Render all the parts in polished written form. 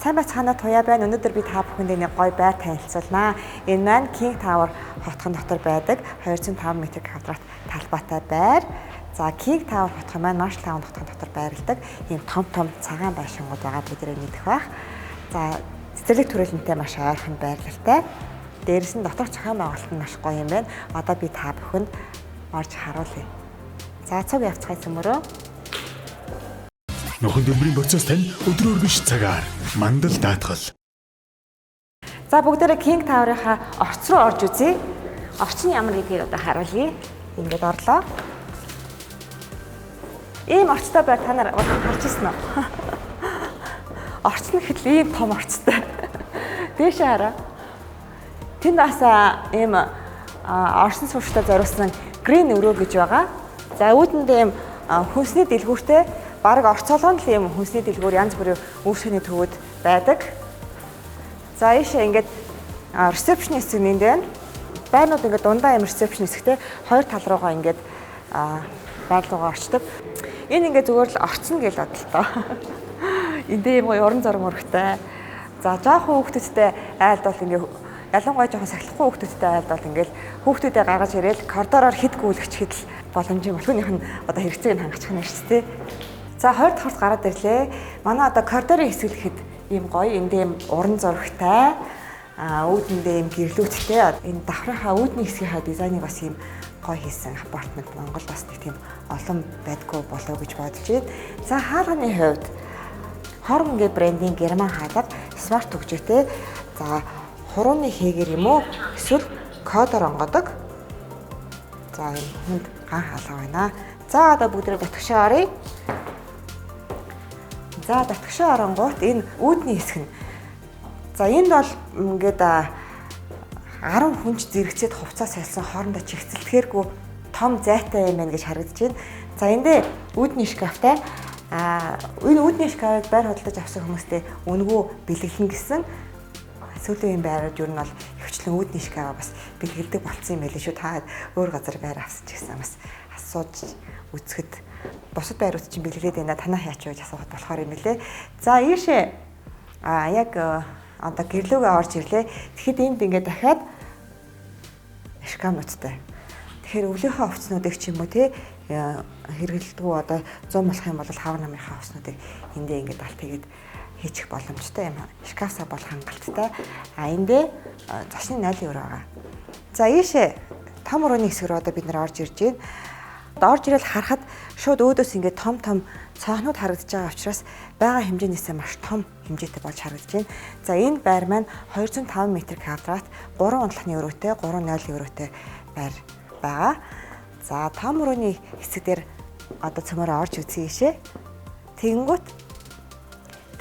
Сайн байцгаана Туяа байна. Өнөөдөр би та бүхэндээ нэг гоё байр танилцуулнаа. Энэ маань King Tower хотхон дотор байдаг 205 м квадрат талбайтай байр. За, King Tower хотхон маань Marshalltown хотхон дотор байрладаг. Ийм том том цагаан байшингууд байгаа, бүгдээрээ мэдэх байх. За, цэцэрлэг төрөлнтэй маш ойрхон байрлалтай. Дээрэс нь доторх зохион байгуулалт нь маш гоё юм байна. Одоо би та бүхэнд орж харуулъя. За, цуг явцгаая цөмөрөө. Нухан дөмбөрийн процесс тань өдрөөр биш цагаар мандал даатгал. За, бүгдээрээ King Tower-ынхаа орц руу орж үзье. Орц нь ямар гэдгийг одоо харуулъя. Ингээд орлоо. Ийм орцтой байр та нар харж ирсэн үү? Орц нь гэхэл ийм том орцтой. Дээшээ хараа. Тэнд бас ийм орсон суурьтай зориулсан green өрөө гэж байгаа. За, үүдэндээ ийм хүнсний дэлгүүртэй, бараг орцоолгон л ийм хүнсний дэлгүүр, янз бүрийн үйлчлэгийн төвүүд байдаг. За, ийшээ ингээд reception хэсэг нэнд байна. Байрнууд ингээд дундаа ийм reception хэсэгтэй, хоёр тал руугаа ингээд байр руугаа орчдөг. Энэ ингээд зүгээр л орцно гэж бодлоо. Эндээ ийм гоё уран зураг мөрөгтэй. За, жоохон хүүхдүүдтэй айлд бол ингээд, ялангуяа жоохон сахилахгүй хүүхдүүдтэй айлд бол ингээд хүүхдүүдээ гаргаж ирээл коридороор хэд гүйлгэж хэд л боломжийн болхооных нь одоо хэрэгцээг нь хангачих нь шүү дээ. За, хоёр давхарт гараад ирлээ. Манай одоо коридорын хэсэг гэхэд ийм гоё, эндээ ийм уран зурагтай, үүдэндээ ийм гэрлүүттэй. Энэ давхрынхаа үүдний хэсгийнхаа дизайныг бас ийм гоё хийсэн апартмент Монголд бас нэг тийм олон байдгүй болов гэж бодож байна. За, хаалганы хувьд Хорм гэ брендийн герман хаалга, smart түгжээтэй. За, хурууны хийгэр юм уу эсвэл кодоор онгодог. За, энэ хүнд ган хаалга байна. За, одоо бүгдээ дотгошоо оръё. За, дотгошоо оронгуут энэ үүдний хэсэг нь, за, энд бол ингээд 10 хүнч зэрэгцээд хувцас сайлсан, хоорондоо чигцэлдэхэргүй том зайтай юм байна гэж харагдаж байна. За, эндээ үүдний шкафтай. Энэ үүдний шкафыг байр худалдаж авсан хүмүүстэй үнэгүй бэлэглэнэ гэсэн. Сүүлийн үеийн байрууд ер нь бол ихэвчлэн үүдний шкафаа бас бэлгэлдэг болцсон юм байлээ шүү. Та өөр газар байр авсан ч гэсэн бас асууж үзэхэд бусад байрууд чинь бэлгэлээд байна. Танах яач вэ гэж асуухад болохоор юм лээ. За, ийшээ яг одоо гэрлүүгээ орж ирлээ. Тэгэхэд энд ингээд дахиад шкафнуудтай. Тэгэхээр өвлийнхөө хувцснуудыг ч юм уу те хэрэглэдэггүй, одоо 100 болох юм бол хавар намынхаа хувцснуудыг эндээ ингээд алт хийгээд хийчих боломжтой юм. Шкафсаа бол хангалттай. А эндээ зочны нойлын өрөө байгаа. За, ийшээ том өрөөний хэсэг рүү одоо бид нар орж ирж байна. Орж ирэл харахад шууд өөдөөс ингээд том том цонхнууд харагдаж байгаа учраас байгаа хэмжээнээсээ маш том хэмжээтэй болж харагдаж байна. За, энэ байр маань 205 м квадрат, 3 унтлахны өрөөтэй, 3 нойлын өрөөтэй байр байгаа. За, том өрөөний хэсэг дээр одоо цөмөрөө орж үзье ийшээ. Тэгэнгүүт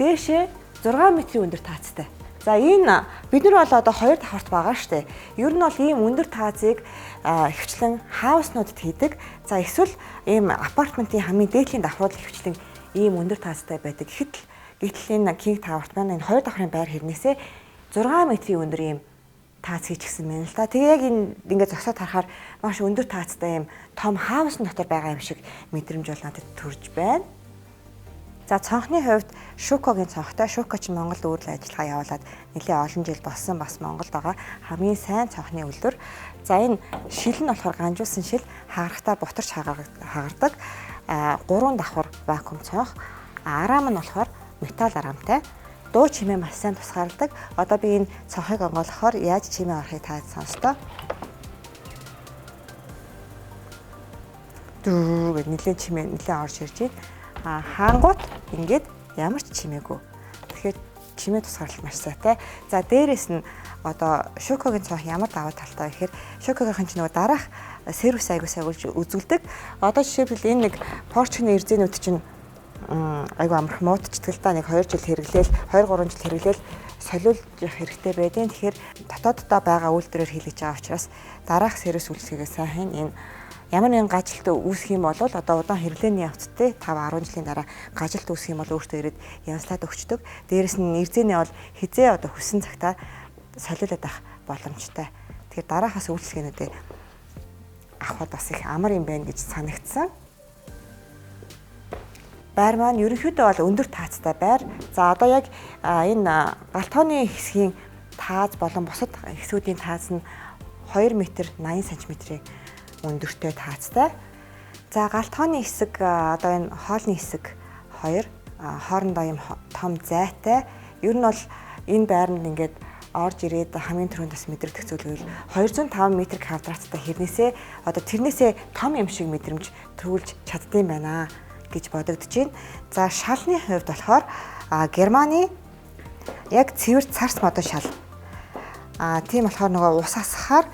дээшээ 6 метрийн өндөр таацтай. За, энэ бид нар бол одоо хоёр давхарт байгаа штэ. Ер нь бол ийм өндөр таазыг ихэвчлэн house нуудад хийдэг. За, эсвэл ийм апартментын хамгийн дээдлийн давхрууд ихэвчлэн ийм өндөр таазтай байдаг. Гэхэд л гэтэл энэ King Tower-т маань энэ хоёр давхрын байр хэрнээсээ 6 метрийн өндөр ийм тааз хийчихсэн байна л да. Тэгээ яг энэ ингээд зогсоод харахаар маш өндөр таацтай ийм том house дотор байгаа юм шиг мэдрэмж бол надад төрж байна. За, цонхны хувьд Schuko-гийн цонхтой. Schuko ч Монголд үйл ажиллагаа явуулаад нэлээд олон жил болсон, бас Монголд байгаа хамгийн сайн цонхны үйлдвэр. За, энэ шил нь болохоор ганжуулсан шил, хагарахтаа бутарч хагардаг. Гурван давхар вакуум цонх. Арам нь болохоор металл арамтай. Дуу чимээ маш сайн тусгаарладаг. Одоо би энэ цонхыг онгойлгохоор яаж чимээ орохыг та сонстоо. Дүү гэж нэлээд чимээ нэлээд орж ирж байна. Хаангуут ингээд ямар ч чимээгүй. Тэгэхээр чимээ тусгаарлалт маш сайтай. За, дээрэс нь одоо Schuko-гийн цонх ямар давуу талтай вэ гэхээр Schuko-гийн чинь нөгөө дараах сервис айгуу сайн үзүүлдэг. Одоо жишээлбэл энэ нэг Porsche-ны эрзэнүүд чинь айгуу амарх муутчдаг л да. Нэг 2 жил хэрэглээл, 2 3 жил хэрэглээл солиулж явах хэрэгтэй байдیں۔ Тэгэхээр дотооддоо байгаа үйлдвэрээр хийлгэж байгаа учраас дараах сервис үйлчилгээгээ сайн хийн. Энэ ямар нэгэн гажилт үүсэх юм бол одоо удаан хэрэглээний явцтай 5 10 жилийн дараа гажилт үүсэх юм бол өөртөө ирээд янзлаад өгчдөг. Дээрэс нь эрзээний бол хизээ одоо хүссэн цагтаа солиулаад авах боломжтой. Тэгэхээр дараахаас үйлчилгээнүүдээ авахд бас их амар юм байна гэж санагдсан. Байр маань ерөнхийдөө бол өндөр таацтай байр. За одоо яг энэ галтгооны хэсгийн тааз болон бусад хэсгүүдийн тааз нь 2 м 80 см-ийн өндөртэй таацтай. За галтгооны хэсэг одоо энэ хоолны хэсэг хоёр хоорондоо юм том зайтай. Ер нь бол энэ байранд ингээд орж ирээд хамгийн түрүүнд бас мэдрэгдэх зүйл гэвэл 205 м квадраттай хэрнээсээ одоо тэрнээсээ том юм шиг мэдрэмж төрүүлж чаддсан байна гэж бодогдож байна. За шалны хувьд болохоор Германы яг цэвэр царс модон шал. Тийм болохоор нөгөө ус асгахаар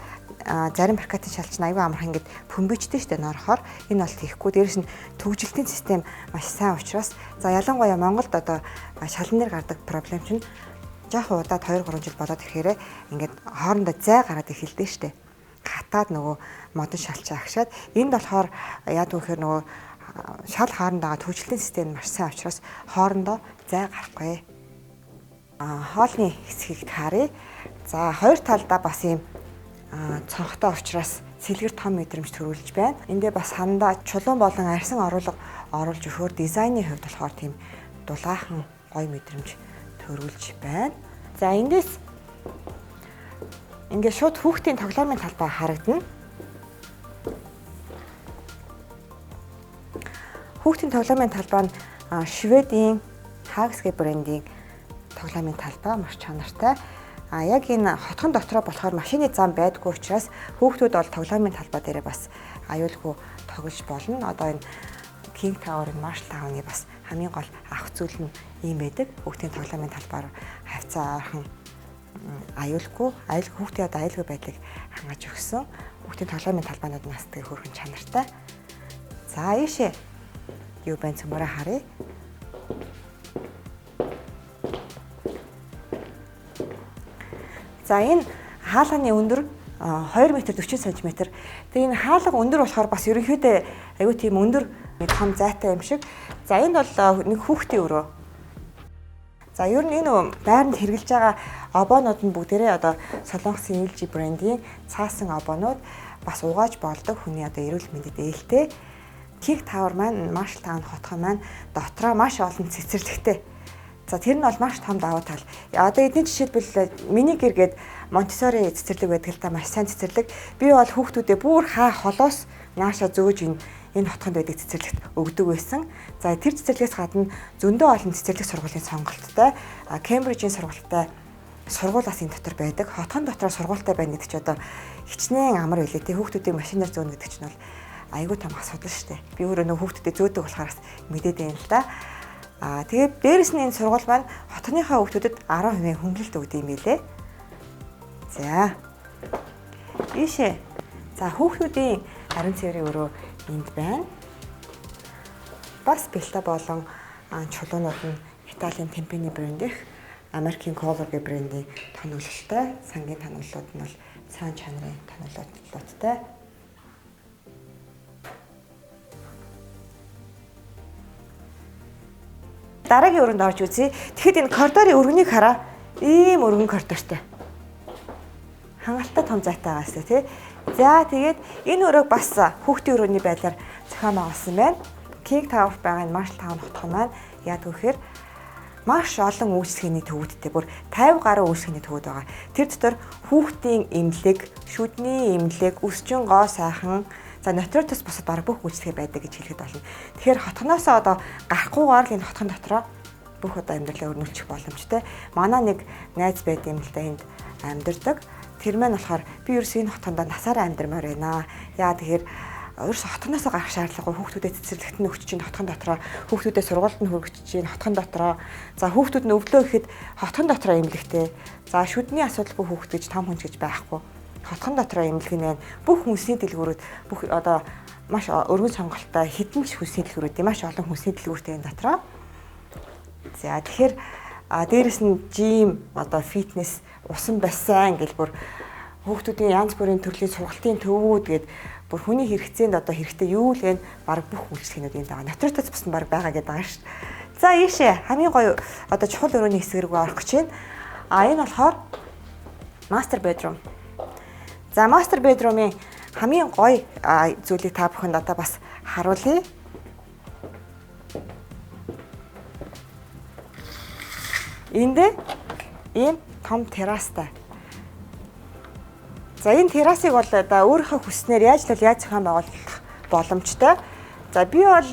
зарим паркетын шал чинь аюу амархан ингээд пөмбөжтэй штэ норохоор энэ бол тийхгүй. Дээрээс нь төгжилтийн систем маш сайн учраас за ялангуяа Монголд одоо шалан дээр гардаг проблем чинь жоохон удаад 2-3 жил болоод ирэхээрээ ингээд хоорондоо зай гараад эхэлдэж штэ. Хатаад нөгөө модон шалчаа агшаад энд болохоор яадаг вэхээр нөгөө шал хоорондоо төгжилтийн систем маш сайн учраас хоорондоо зай гарахгүй. Хоолны хэсгийг харъя. За хоёр талдаа бас ийм цонхтой учраас сэлгэр том мэдрэмж төрүүлж байна. Эндээ бас хандаа чулуун болон арьсан оруулга оруулж өгөхөөр дизайны хувьд болохоор тийм дулаахан гоё мэдрэмж төрүүлж байна. За эндээс ингээд шууд хүүхдийн тоглоомын талбай харагдана. Хүүхдийн тоглоомын талбай нь Шведийн Hagske брендийн тоглоомын талбай маш чанартай. Яг энэ хотхон дотроо болохоор машины зам байдгүй учраас хүүхдүүд бол тоглоомын талбай дээрээ бас аюулгүй тоглож болно. Одоо энэ King Tower-ын Marshall Town-ы бас хамгийн гол авах зүйл нь ийм байдаг. Хүүхдийн тоглоомын талбаар хавцаа ойрхон аюулгүй, хүүхдийн одоо аюулгүй байдлыг хангаж өгсөн. Хүүхдийн тоглоомын талбайнууд нас тэгээ хөөрхөн чанартай. За ийшээ юу байна цөмөрөө харъя. За энэ хаалганы өндөр 2 м 40 см. Тэгээ энэ хаалга өндөр болохоор бас ерөнхийдөө аюу тийм өндөр том зайтай юм шиг. За энд бол нэг хүүхдийн өрөө. За ер нь энэ байранд хэрэглэж байгаа обоонууд нь бүгдээрээ одоо Солонгосын LG брендийн цаасан обоонууд бас угааж болдог хүний одоо эрүүл мэндэд ээлтэй. King Tower маань Marshall Town хотхон маань дотроо маш олон цэцэрлэгтэй. За тэр нь бол маш том давуу тал. Одоо эдний жишээлбэл миний гэр гээд Монтессори цэцэрлэг байдаг л та маш сайн цэцэрлэг. Би бол хүүхдүүдээ бүр хаа холоос нааша зөөж энэ хотхонд байдаг цэцэрлэгт өгдөг байсан. За тэр цэцэрлэгээс гадна зөндөө олон цэцэрлэг сургуулийн сонголттой, Кембрижийн сургуультай сургуулиас энэ дотор байдаг. Хотхон дотор сургуультай байна гэдэг чи одоо хичнээн амар байлээ те. Хүүхдүүдийг машинаар зөөнө гэдэг чинь бол айгүй том асуудал шүү дээ. Би өөрөө нөх хүүхдүүдэд зөөдөг болохоор бас мэдээд байна л да. Тэгээд дээрэс нь энэ сургууль маань хотхныхаа хүүхдүүдэд 10% хөнгөлөлт өгдөг юм билээ. За. Ийшээ. За хүүхдүүдийн ариун цэврийн өрөө энд байна. Бас бэлта болон чулуунууд нь Италийн Tempini брэндийнх, Америкийн Kohler гэх брендийн тоноглолтой, сангийн тоноглолууд нь бол сайн чанарын тоноглолуудтай. Дараагийн өрөөнд орж үзье. Тэгэхэд энэ коридорын өргөнийг хараа. Ийм өргөн коридортой. Хангалттай том зайтай байгаас тий. За тэгээд энэ өрөөг бас хүүхдийн өрөөний байдлаар зохион байгуулсан байна. King Tower байгаа энэ Marshall Town хотхон маань яадаг вэхээр маш олон үйлчлэгээний төвүүдтэй бүр 50 гаруй үйлчлэгээний төвүүд байгаа. Тэр дотор хүүхдийн эмнэлэг, шүдний эмнэлэг, өсчин гоо сайхан, за нотроотос бусад бараг бүх үйлчлэгээ байдаг гэж хэлэхэд болно. Тэгэхээр хотхоноосоо одоо гарахгүйгээр л энэ хотхон дотроо бүх одоо амьдралаа өрнүүлчих боломжтой. Манай нэг найз байд юм л да энд амьдардаг. Тэр маань болохоор би ерөөс энэ хотондоо насаараа амьдрмаар байна. Яа тэгэхээр ерөөс хотхоноосоо гарах шаардлагагүй, хүүхдүүдэд цэцэрлэгт нь өгч чинь хотхон дотроо, хүүхдүүдэд сургуульд нь хүргэж чинь хотхон дотроо. За хүүхдүүд нь өвлөө гэхэд хотхон дотроо эмнэлэгтэй. За шүдний асуудалгүй хүүхд гэж том хүн гэж байхгүй. Хотхон дотроо эмнэлэг нь байна. Бүх хүнсний дэлгүүрүүд бүх одоо маш өргөн сонголттой хэдэн ч хүнсний дэлгүүрүүд маш олон хүнсний дэлгүүртэй энэ дотроо. За тэгэхээр дээрэс нь жим одоо фитнес усан бассейн гэл бүр хүүхдүүдийн янз бүрийн төрлийн сургалтын төвүүд гээд бүр хүний хэрэгцээнд одоо хэрэгтэй юу л вэ баг бүх үйлчлэгээнүүд энд байгаа. Натуртац бус нь баг байгаа гэдэг байгаа шүү дээ. За ийшээ хамгийн гоё одоо чухал өрөөний хэсэг рүү орох гэж байна. Энэ болохоор master bedroom. За master bedroom-ийн хамгийн гоё зүйлийг та бүхэнд одоо бас харуулъя. Энд ийм том террастай. За, энэ террасыг бол одоо өөрийнхөө хүснээр яаж л яаж зохион байгуулах боломжтой. За, би бол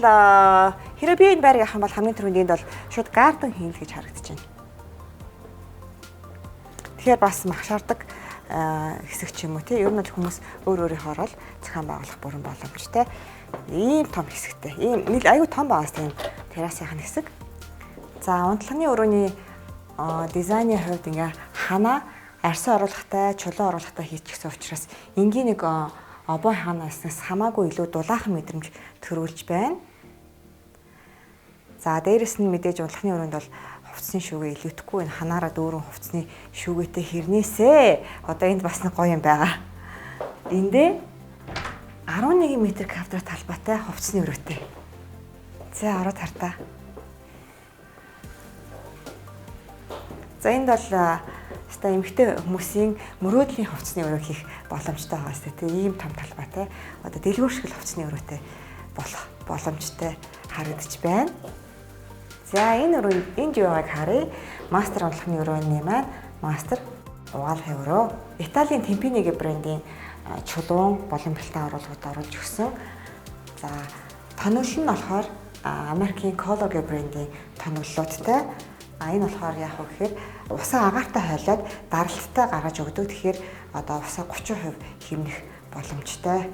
хэрэв би энэ байрыг авах юм бол хамгийн түрүүнд энд бол шууд garden хийнэ гэж харагдаж байна. Тэгэхээр бас махшаардаг хэсэг ч юм уу, тий. Ер нь бол хүмүүс өөр өөрийнхөөрөө л зохион байгуулах бүрэн боломжтой. Ийм том хэсэгтэй. Ийм нэг аюу том байгаас тийм террасынх нь хэсэг. За, унтлагын өрөөний дизайны хувьд ингээ ханаа арьсан оруулахтай, чулуу оруулахтай хийчихсэн учраас энгийн нэг обой ханаснаас хамаагүй илүү дулаахан мэдрэмж төрүүлж байна. За, дээрэс нь мэдээж унтлагын өрөөнд бол хувцсны шүүгээ илүүтэхгүй, энэ ханаараа дүүрэн хувцсны шүүгээтэй хэрнээсээ одоо энд бас нэг гоё юм байгаа. Эндээ 11 м квадрат талбайтай хувцсны өрөөтэй. За, ороод хартаа. За, энд бол өстой эмэгтэй хүмүүсийн мөрөөдлийн хувцсны өрөө хийх боломжтой байгаа сте, тийм ийм том талбайтай. Одоо дэлгүүр шиг л хувцсны өрөөтэй болох боломжтой харагдаж байна. За, энэ өрөө энд юу байгааг харъя. Мастер унтлагын өрөөний маань мастер угаалгын өрөө. Италийн Tempini гэх брендийн чулуун болон бэлтэн оруулагууд оруулж өгсөн. За, тоноглол нь болохоор Америкийн Color гэх брендийн тоноглолуудтай. А энэ болохоор яах вэ гэхээр усаа агаартай хойлоод даралттай гаргаж өгдөг. Тэгэхээр одоо усаа 30% хэмнэх боломжтой.